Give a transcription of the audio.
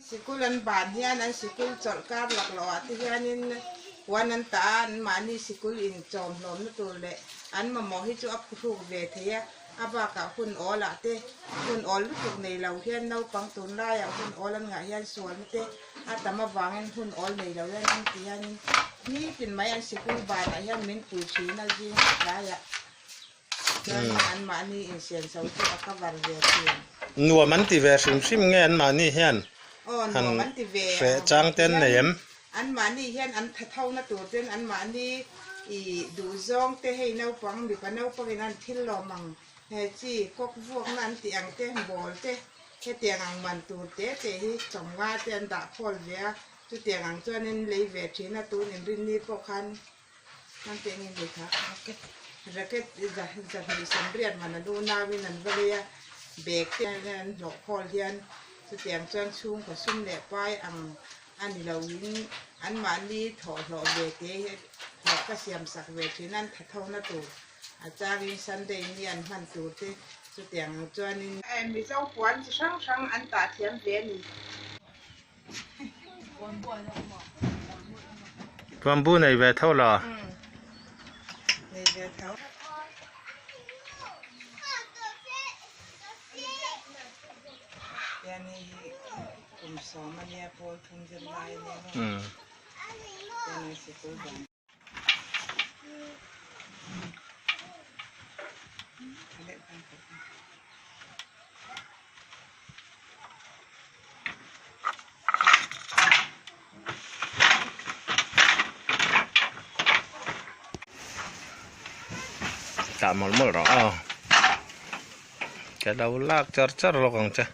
Sikul an ban hian an sikul chawlh kar lak loh ah te hianin puan an tah a, an mahni sikul in chawm hlawmna tur leh an mamawh hi chu a phuhruk ve thei a, a bakah hun awl ah te hun awl lutuk nei lo hian naupang tunlaiah hun awl an ngah hian sualna te a tam avangin hun awl nei lo hian an ti hianin nitin mai an sikul banah hian min pui thin a zing tlaiah chuan anmahni insianso chu a cover ve thin. Nuam an ti ve hrim hrim nge anmahni hian Aw han nuam an ti ve hreh ang chang te an nei hian em? anmahni hian an tha tho na tur ten anmahni i duhzawng te hei naupang mipa naupangin an thil lawm ang he chi kawk vuakna an tih ang te ball te hetiang ang man tur te te hi chawmnga te an dah khawl ve a chutiang ang chuanin lei ve thin a tun inrinni pawh khan An teh nge lei kha racket racket zahnih samriat man an unauin an va lei a bag te an hlawh khawl hian chutiang chuan chhungkaw sum leh pai ang a ni loin anmahni thawhhlawh ve te hi hlawh ka siam sak ve thin a an tha tho na tur a changin Sunday ni an hman tur te chutiang ang chuanin Mizo puan chi hrang hrang an tah thiam ve a ni. Bamboo nei ve tho la. Nei ve tho. Tian hei hi kum sawm a nia pawl thum zir lai a nia maw. Tian hei sikul ban. Tah mawlh mawlh rawh aw. Ka lo lak char char lawk ang che.